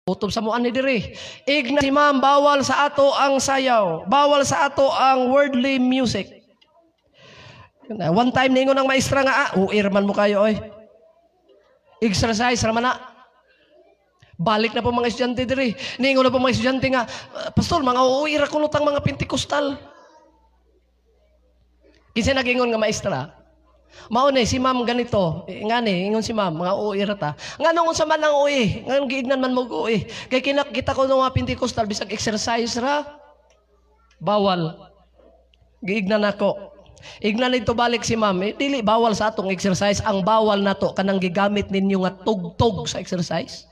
Utob sa muan ni diri. Igna si ma'am, bawal sa ato ang sayaw. Bawal sa ato ang worldly music. One time ningon ang maestra nga, ah, uir man mo kayo oy. Exercise raman na. Balik na po mga estudyante diri. Ningon na po mga estudyante nga, "Ah, Pastor, mga uir ako nutang mga Pentecostal." Kinsa nagingon nga maestra? Mao ni si ma'am ganito, eh, ngani ingon si ma'am, mga uwi ra ta. Nganong unsa man ang uwi? Nganong giignan man mo og uwi? Kay kinakita ko ng mga Pentecostal bisag exercise ra. Bawal. Giignan nako. Ignan nito balik si ma'am, eh, dili bawal sa atong exercise, ang bawal nato kanang gigamit ninyo nga tugtog sa exercise.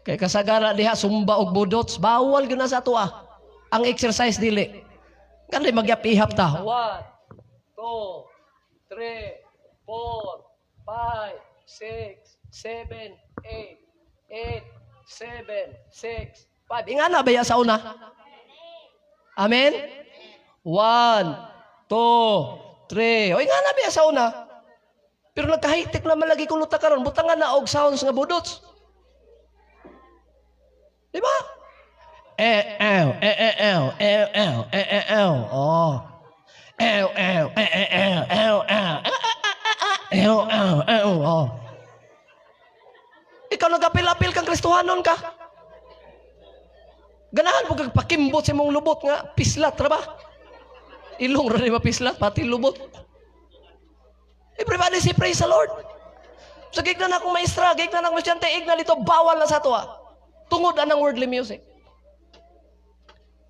Kay kasagara diha sumba og budots, bawal gyud na sa ato ah. Ang exercise dili. Kanay magyap-ihap ta. 1, 2, 3, 4, 5, 6, 7, 8, 8, 7, 6, 5. Ingana ba ya sa una? Amen? 1, 2, 3. O ingana ba ya sa una? Pero nagkahitik naman lagi kung luta karon, butangan na og sounds nga budots. Di ba? Eh, eh, eh, eh, eh, eh, eh, eh, eh, eh, oh. Eh, eh, eh, eh, eh, eh, eh, eh, eh, eh, eh, oh. Ikaw nagapil-apil kang Kristohanon ka. Ganahan mo kag pakimbot sa imong lubot nga pislat ra ba? Ilong ra ni mapislat pati lubot. Everybody say praise the Lord. So gignan akong maestra, gignan akong estudyante, ignan dito bawal na sa ato. Tungod anang worldly music.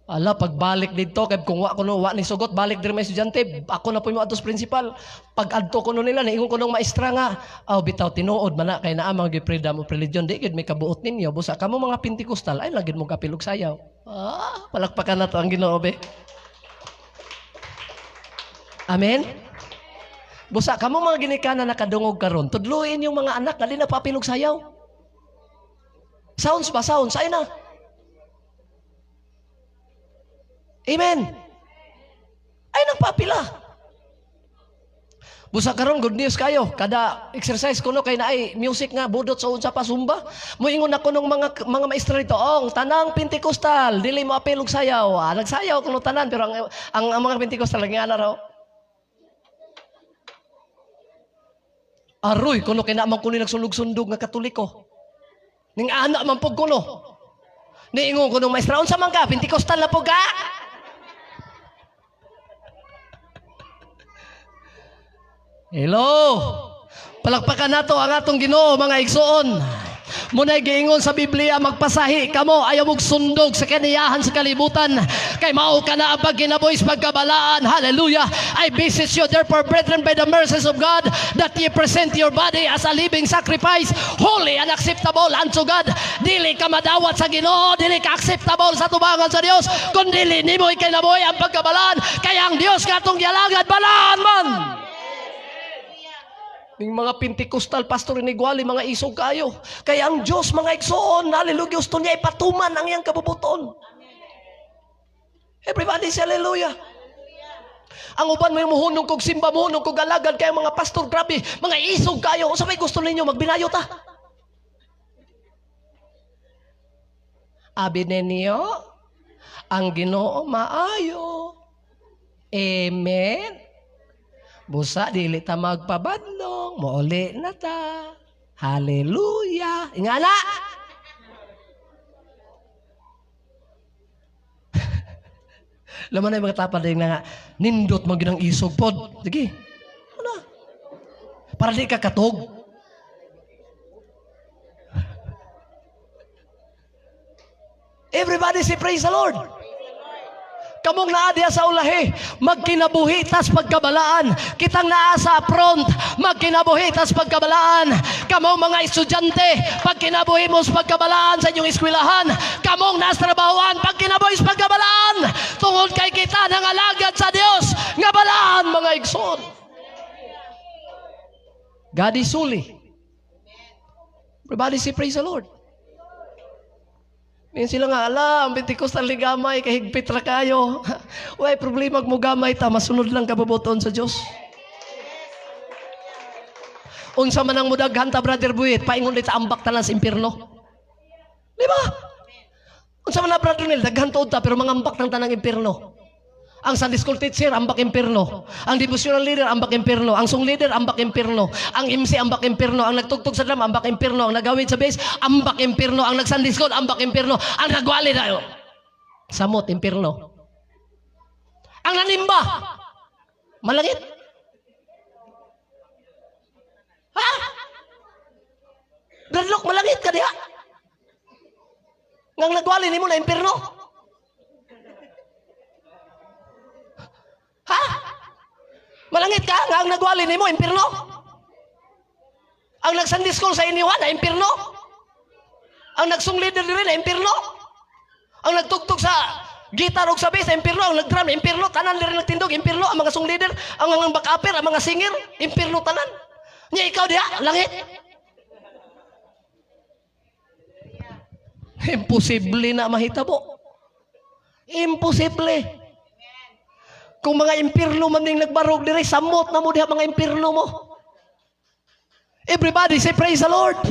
Ala, pagbalik dito, kay kung wa ko no, wa ni sugot, balik diri may estudyante, ako na po yung atos principal. Pag adto ko no nila, niingon ko nung maestra nga, aw bitaw tinuod man na kay naa mga freedom of religion, di gid may kabuot ninyo, busa kamo mga Pentecostal, ay lagi mo kapilog sayaw. Ah, palakpakan na to ang Ginoo be. Amen. Busa kamo mga ginikanan nakadungog karon, tudluin yung mga anak nga di na papilog sayaw. Sounds ba sounds? Ay na. Amen. Ay nang papila. Busa karon good news kayo. Kada exercise ko no kay naay music nga budot sa unsa pa zumba. Moingon ako nung mga maestra dito, ong tanang Pentecostal dili mo apil og sayaw. Ah, nagsayaw kuno tanan pero ang mga Pentecostal lagi ana raw. Aroy kuno kay naa man kuno nagsulog-sundog nga Katoliko. Ning ana man pug kuno. Niingon ko nung maestra, unsa man ka? Pentecostal na pug ka? Hello. Palakpakan nato ang atong Ginoo mga igsoon. Munay giingon sa Biblia, magpasahi kamo ayaw mong sundog sa kaniyahan sa kalibutan. Kay mao ka na ang pagkinabuhi sa pagkabalaan. Hallelujah. I beseech you therefore, brethren, by the mercies of God, that ye present your body as a living sacrifice, holy and acceptable unto God. Dili ka madawat sa Ginoo, dili ka acceptable sa tubangan sa Dios, kun dili nimo ikinabuhi ang pagkabalaan. Kaya ang Dios nga atong gialagad balaan man. Ning mga Pentecostal pastor ni Gwali, mga isog kayo. Kaya ang Diyos, mga igsoon, hallelujah, gusto niya ipatuman ang iyang kabubuton. Everybody say hallelujah. Ang uban mo yung muhunong kog simba, muhunong kog alagad, kaya mga pastor, grabe, mga isog kayo. Unsa may gusto ninyo, magbinayo ta. Abi ninyo, ang Ginoo maayo. Amen. Busa, dili ta magpabadlong, mouli na ta. Hallelujah. Ingana! Laman na yung mga tapad na nga, nindot mo ginang isog pod. Sige. Ano? Para di ka katog. Everybody say praise the Lord. Kamong naa diha sa ulahi, magkinabuhi tas pagkabalaan. Kitang naa sa front, magkinabuhi tas pagkabalaan. Kamong mga estudyante, pagkinabuhi mo sa pagkabalaan sa inyong eskwelahan. Kamong nasa trabahoan, pagkinabuhi sa pagkabalaan. Tungod kay kita nangalagad sa Dios, nga balaan mga igsoon. God is holy. Everybody say praise the Lord. Minsan sila nga, ala, ang Pentecostal ni gamay, kahigpit ra kayo. Way, problema mo gamay ta, masunod lang kabubuton sa Diyos. Unsa man ang mudaghan ta, Brother Buit, paingon ta ambak tanan sa impierno. Di ba? Unsa man na, Brother Neil, daghan tuod ta pero mangambak tang tanang impierno. Ang Sunday school teacher, ambak impierno. Ang devotional leader, ambak impierno. Ang song leader, ambak impierno. Ang MC, ambak impierno. Ang nagtugtog sa drum, ambak impierno. Ang nagawid sa bass, ambak impierno. Ang nag-Sunday school, ambak impierno. Ang nagwali na, samot, impierno. Ang nanimba, malangit. Ha? Bradlock, malangit ka diha. Ngang nagwali nimo na impierno. Ha? Malangit ka nga ang nagwali nimo impierno. Ang nag-Sunday school sa inyo na impierno. Ang nagsong leader diri na impierno. Ang nagtugtog sa gitar ug sa bass na impierno, ang nagdrum na impierno, tanan diri nagtindog impierno, ang mga song leader, ang mga back-upper, ang mga singer, impierno tanan. Nya ikaw diha, langit. Imposible na mahitabo. Imposible. Kung mga impierno man ning nagbarog diri, samot na mo diha mga impierno mo. Everybody say praise the Lord.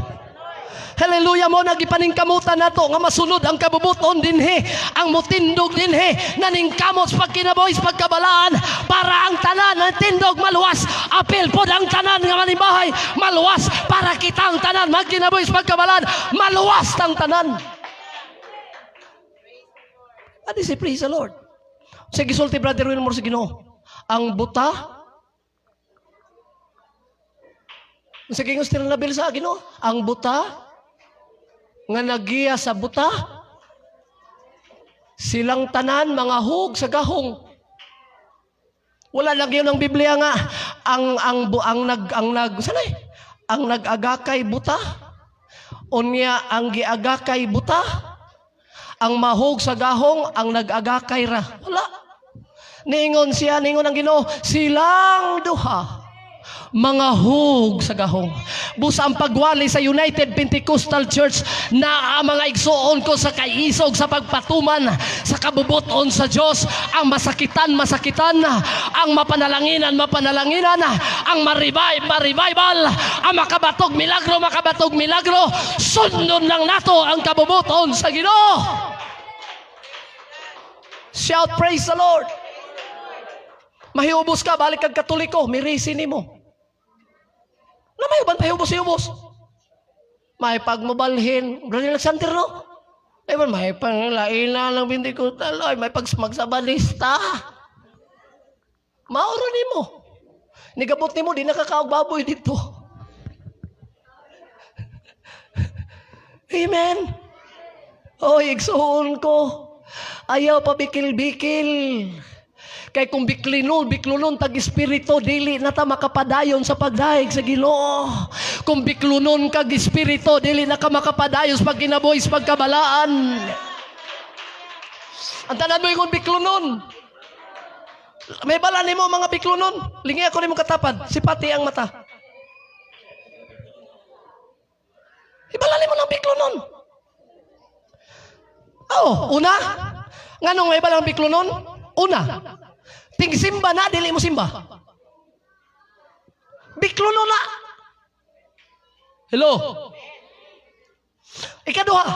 Hallelujah mo nagipaningkamutan nato nga masunod ang kabubuton dinhi, ang mutindog dinhi, naningkamot sa pagkinabuhi sa pagkabalaan para ang tanan ng tindog maluwas. Apil pod ang tanan nga manimbahay maluwas para kitang tanan magkinabuhi sa pagkabalaan maluwas tang tanan. Adi say praise the Lord. Sige, gisulti Brother Wilmore sa Ginoo. Ang buta. Sige, gusto na nabil sa Ginoo. Ang buta nga nagiya sa buta, silang tanan mga hug sa gahong. Wala lang yun ang Biblia nga ang nag sanay ang nag-agakay buta, unya ang giagakay buta, ang mahug sa gahong ang nag-agakay ra. Wala. Ningon siya, ningon ang Ginoo, silang duha mga hug sa gahong. Busa ang pagwali sa United Pentecostal Church na ang mga igsuon ko sa kaisog sa pagpatuman sa kabubuton sa Dios, ang masakitan masakitan, ang mapanalanginan mapanalanginan, ang ma-revive ma-revival, ang makabatog milagro makabatog milagro, sundon lang nato ang kabubuton sa Ginoo. Shout praise the Lord. Mahiubos ka, balik kag Katoliko, mirisi nimo. Na may uban pahubos-hubos. May pagmabalhin. Brother Alexander, no? Ay man, may panglaina ng Pentecostal. Ay, may pagmagsabalista. Mauro nimo. Nigabot nimo, di nakakaog baboy dito. Amen. Oy, igsuon ko. Ayaw pa bikil-bikil. Kay kung biklinon, biklunon tag espiritu, dili na ta makapadayon sa pagdayeg sa Ginoo. Kung biklunon kag espiritu, dili na ka makapadayon sa pagkinabuhi sa pagkabalaan. Ang tanan mo ingon biklunon. May bala nimo mga biklunon. Lingi ako nimo katapad, sipati ang mata. Ibala nimo ng biklunon. Oh, una, nganong may balang biklunon? Una, tingsimba na, dili mo simba. Bikluno na. Hello? Ikaduha,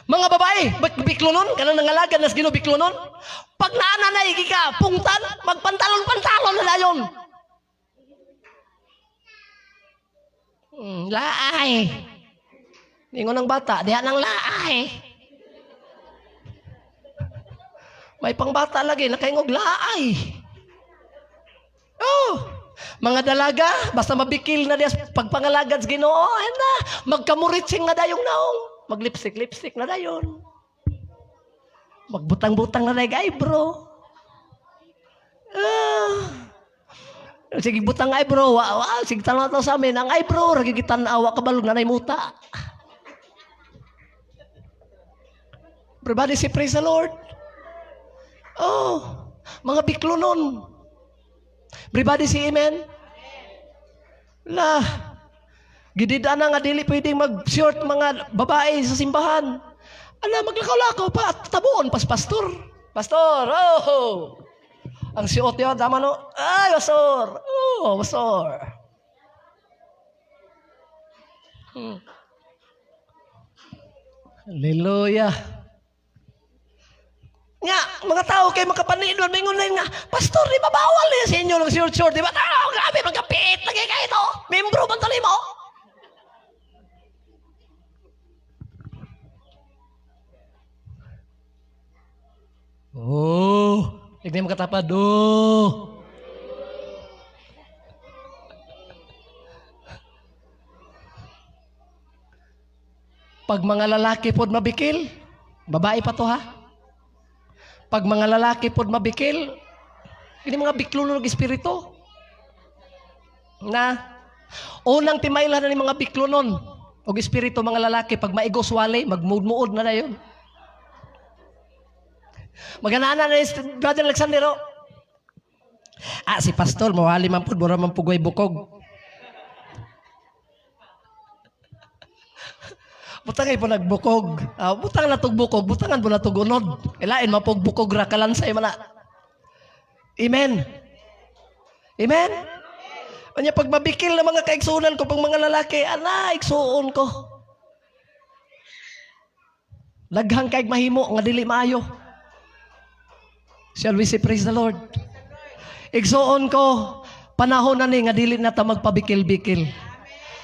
mga babae, biklunon, kanang nangalagan nas Ginoo biklunon. Pag naana na igi ka, pungtan, magpantalon-pantalon na dayon. Laay. Ningon ng bata, diha nang laay. May pangbata lagi, nakaingog laay. Oh, mga dalaga, basta mabikil na diya pagpangalagad sa Ginoo, na, magkamuritsing na dayong naong. Maglipstick-lipstick na dayon. Magbutang-butang na dayong eyebrow. Sige, butang eyebrow, wa, wa, sige, tanaw to sa amin, ang eyebrow, ragigitan-awa kabalog na muta. Everybody say praise the Lord. Oh, mga biklunon. Everybody say amen. La, gidida na nga dili pwedeng mag-short mga babae sa simbahan. Ala, maglakaw-lakaw pa at tabuon pas pastor. Pastor, oh! Ang siot yun, tama no? Ay, pastor! Oh, pastor! Hallelujah. Nga, mga tao kay makapanidon, mingon na nga, "Pastor, di ba bawal eh sa inyo ng short short, di ba?" Tao, grabe, magkapiit lagi kayo ito. Membro man tali mo. Oh, hindi mo katapad. Oh. Pag mga lalaki pod mabikil, babae pa to ha. Pag mga lalaki pod mabikil, hindi mga biklulo ng espiritu. Na, unang timaylan na ni mga biklonon og espiritu mga lalaki, pag maigos wali, magmuod-muod na na yun. Maganana na ni Brother Alexander, oh. Ah, si Pastor, mawali man po, mura man pugoy bukog. Butang ay po nagbukog. Ah, butang na tog bukog, butangan po na tog unod. Ilain mapog bukog ra kalansay man na. Amen. Amen. Anya pag mabikil na mga kaigsunan ko, pag mga lalaki, ana, igsuon ko. Daghang kaig mahimo nga dili maayo. Shall we say praise the Lord? Igsuon ko, panahon na ni nga dili na ta magpabikil-bikil.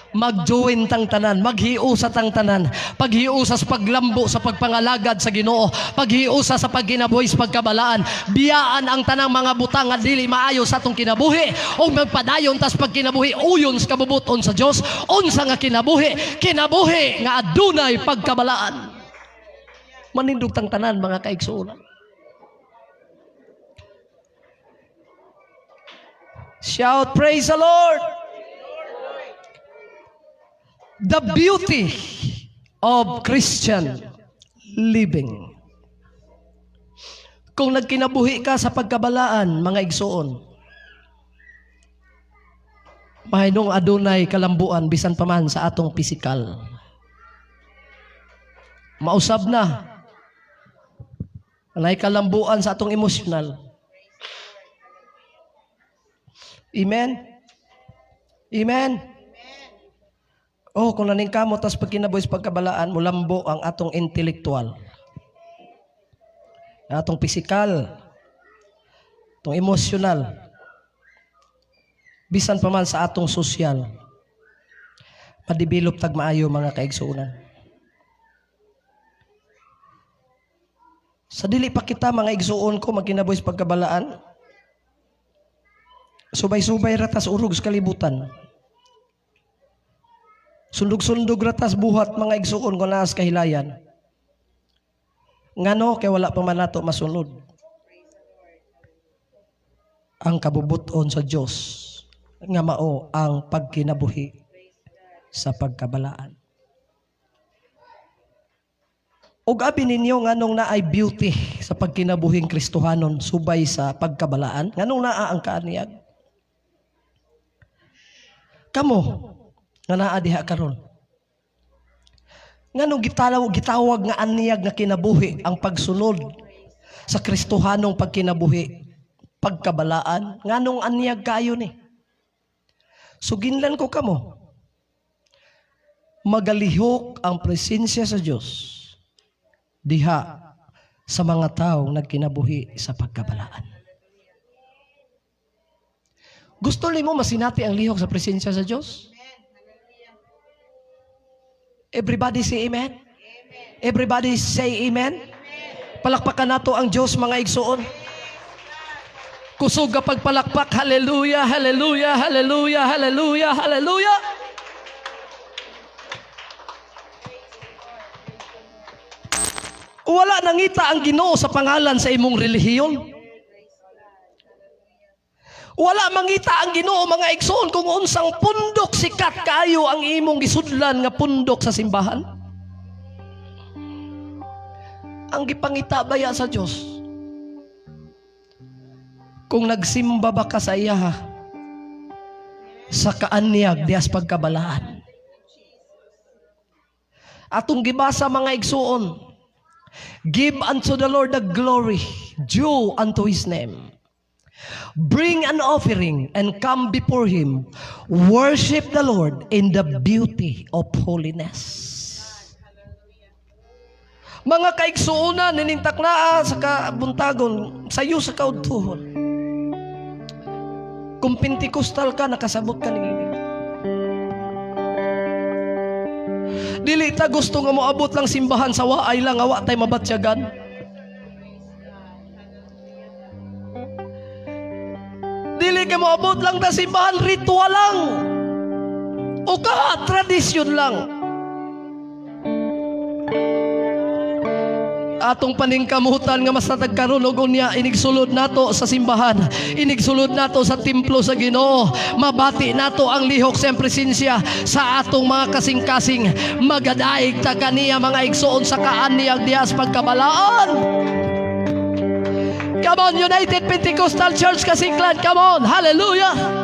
Mag-join tang tanan, maghiusa tang tanan. Paghiusa sa paglambo sa pagpangalagad sa Ginoo, paghiusa sa pagginabuhi sa pagkabalaan. Biyaan ang tanang mga butang nga dili maayo sa atong kinabuhi ug magpadayon tas pagkinabuhi uyon sa kabubuton sa Dios. Unsa nga kinabuhi? Kinabuhi nga adunay pagkabalaan. Manindog tang tanan, mga kaigsuonan. Shout praise the Lord. The beauty of Christian living. Kung nagkinabuhi ka sa pagkabalaan, mga igsuon, mahinong adunay kalambuan bisan pa man sa atong pisikal. Mausab na. Anay kalambuan sa atong emosyonal. Amen? Amen? Oh, kung naningkamot tas pagkinabuhi sa pagkabalaan, mulambo ang atong intelektual. Ang atong pisikal. Atong emosyonal. Bisan pa man sa atong sosyal. Madevelop tag maayo, mga kaigsuonan. Sa dili pa kita, mga igsuon ko, magkinabuhi sa pagkabalaan, subay-subay ratas urog sa kalibutan. Sundog-sundog ratas buhat, mga igsuon ko, naas kahilayan. Ngano kay wala pa man nato masunod ang kabubuton sa Dios nga mao ang pagkinabuhi sa pagkabalaan. Ug abi ninyo, nganong naay beauty sa pagkinabuhing Kristohanon subay sa pagkabalaan? Nganong naa ang kaaniyag? Kamo nga naa diha karon. Nganong gitawag nga aniyag nga kinabuhi ang pagsunod sa Kristohanong pagkinabuhi, pagkabalaan? Nganong aniyag kayo ni? Suginlan ko kamo. Magalihok ang presensya sa Dios diha sa mga taong nagkinabuhi sa pagkabalaan. Gusto nimo masinati ang lihok sa presensya sa Dios? Everybody say amen. Everybody say amen. Palakpakan nato ang Dios, mga igsuon. Kusog ka pagpalakpak. Hallelujah, hallelujah, hallelujah, hallelujah, hallelujah. Wala nangita ang Ginoo sa pangalan sa imong relihiyon. Wala mangita ang Ginoo, mga igsoon, kung unsang pundok sikat kayo ang imong gisudlan nga pundok sa simbahan. Ang gipangita baya sa Dios, kung nagsimba ba ka sa iya sa kaanyag dias pagkabalaan. Atong gibasa, mga igsuon, "Give unto the Lord the glory due unto His name." Bring an offering and come before Him. Worship the Lord in the beauty of holiness. Mga kaigsuonan, nining taknaa sa kabuntagon, sayo sa kaudtuhon. Kung Pentecostal ka, nakasabot ka niini. Dili ta gusto nga moabot lang simbahan sa waay lang, awa tay mabatyagan. Dili kay moabot lang ta simbahan, ritual lang. O ka tradisyon lang. Atong paningkamutan nga mas natagkaroon og unya inigsulod nato sa simbahan, inigsulod nato sa templo sa Ginoo, mabati nato ang lihok sa presensya sa atong mga kasing-kasing, magadaig ta kaniya, mga igsoon, sa kaan niya diha sa pagkabalaan. Come on, United Pentecostal Church Kasingklan, come on, hallelujah.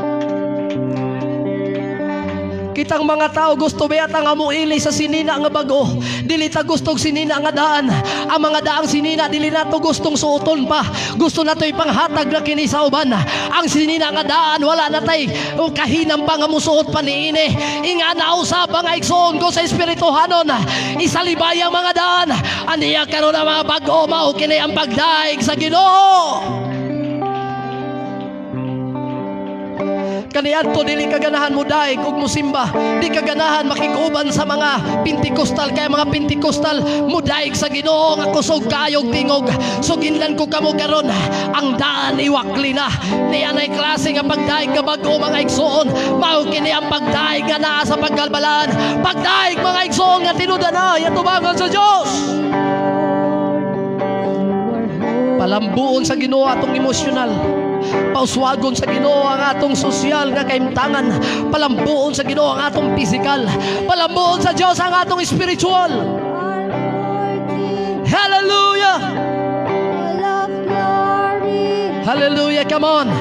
Kitang mga tao gusto ba yata nga moili sa sinina nga bago. Dili ta gustong sinina nga daan. Ang mga daang sinina dili nato gustong suoton pa. Gusto nato ipanghatag na kini sa uban. Ang sinina nga daan, wala na tay o kahinam pa nga musuot pa niini. Inga na usab ang igsoon ko sa espirituhanon. Isalibay ang mga daan. Aniya karon ang mga bag-o, mao kini ang pagdaig sa Ginoo. Kaniadto dili ka ganahan mo daig ug mosimba. Di ka ganahan makig-uban sa mga Pentecostal kay mga Pentecostal mudaig sa Ginoo nga kusog kaayog tingog. Suginlan ko kamo karon, ang daan iwakli na. Niya nay klase nga pagdaig nga bag-o, mga igsoon. Mao kini ang pagdaig nga naa sa pagkalbalaan. Pagdaig, mga igsoon, nga tinud-anay atubangan sa Dios. Palambuon sa Ginoo atong emosyonal. Pauswagon sa Ginoo ang atong sosyal nga kaimtangan. Palambuon sa Ginoo ang atong pisikal. Palambuon sa Dios ang atong spiritual. Hallelujah! Hallelujah! Come on!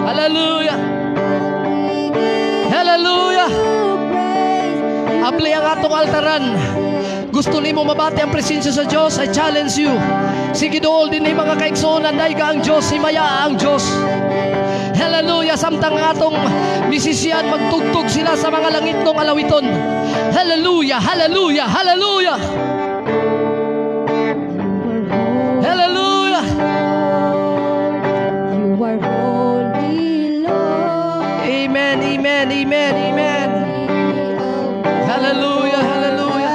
Hallelujah! Hallelujah! Abli ang atong altaran. Gusto nimo mabati ang presensya sa Dios? I challenge you. Sige dool din ni, mga kaigsuonan, dayga ang Dios, himaya ang Dios. Hallelujah! Samtang ang atong musician magtugtog sila sa mga langitnong alawiton. Hallelujah! Hallelujah! Hallelujah! Hallelujah! You are holy, Lord. Amen, amen, amen, amen. Hallelujah, hallelujah.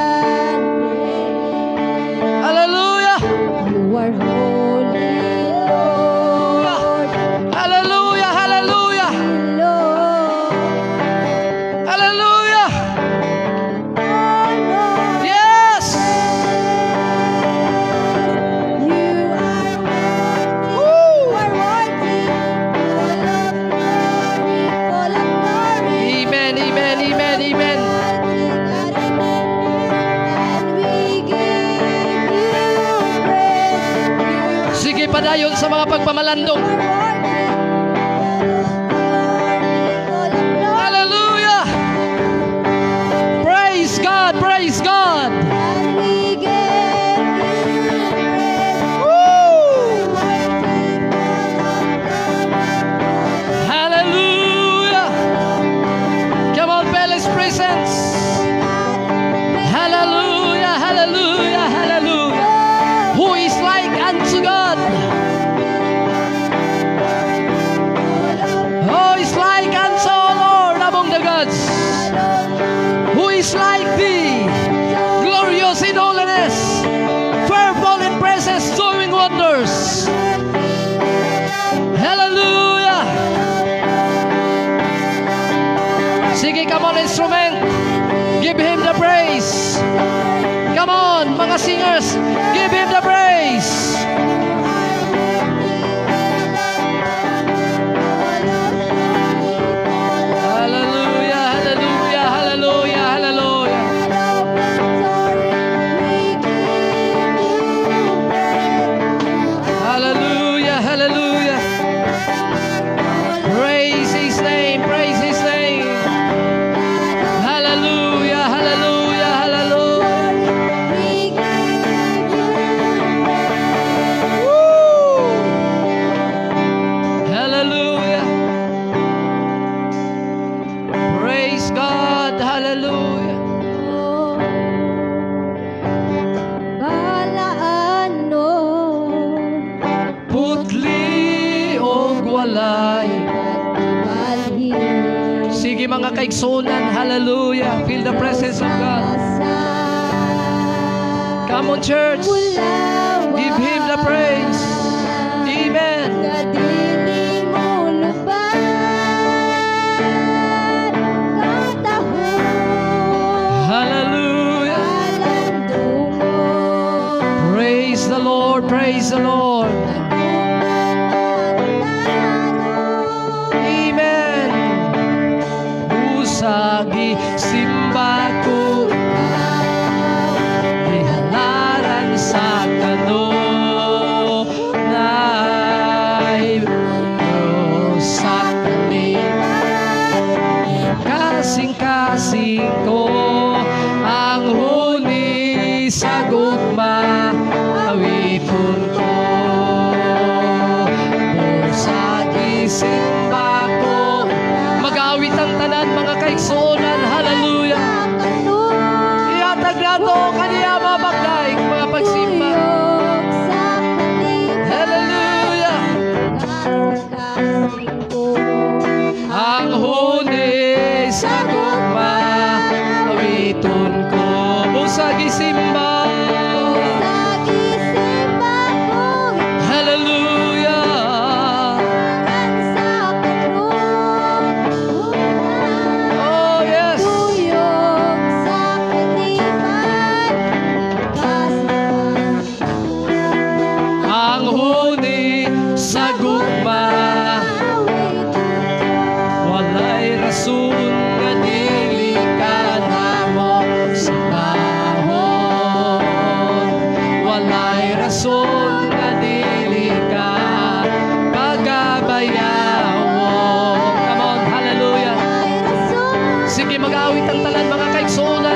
Hallelujah! You are holy, Lord. Hallelujah, hallelujah. Lord. Hallelujah! Yes! You are worthy. Woo! You are worthy. Full of glory, full of glory. Amen, amen, amen, amen. And we give you praise. Sige, padayon sa mga pagpamalandong. You are worthy. Full of glory. Hallelujah! Praise God, praise God. And we give you praise. Woo! Hallelujah! Come on, feel His presence. Hallelujah, hallelujah, hallelujah. Who is like unto God? Who is like unto O Lord among the gods? Who is like thee? Glorious in holiness, fearful in praises, doing wonders. Hallelujah! Sige, come on, instrument. Give him the praise. Come on, mga singers. Give him the praise. Hallelujah, hallelujah, hallelujah, hallelujah. Hallelujah, hallelujah. Praise his name, praise his name. Hallelujah, hallelujah, hallelujah. God. Hallelujah. Balaanon. Putli og walay. Pagkabalhin. Sige, mga kaigsunan, hallelujah. Feel the presence of God. Come on, church. Give Him the praise. Amen. Nga dili mo lubad katahom. Hallelujah. Kalandungon. Praise the Lord. Praise the Lord. Tarong. Amen. Busa gisimba ko, gihalaran sa kanunay sa kasing-kasing ko ang huni sa gugma awiton ko. Busa gisimba ko. Mag-awit ang tanan, mga kaigsuonan. Hallelujah. Ihatag nato kaniya mga pagdaig, mga pagsimba. Tuyok sa kalipad. Hallelujah. Kasing-kasing ko. Ang huni sa gugma awiton ko. Busa gisimba. Sa gisimba ko. Hallelujah. Sa kanunay. Oh yes. Tuyok sa kalipad. Kasing-kasing ko. Ang huni sa gugma. Walay rason nga dili ka namo simbahon. Walay rason nga dili ka pagabayawon. Come on, hallelujah. Sige, mag-awit ang tanan, mga kaigsuonan.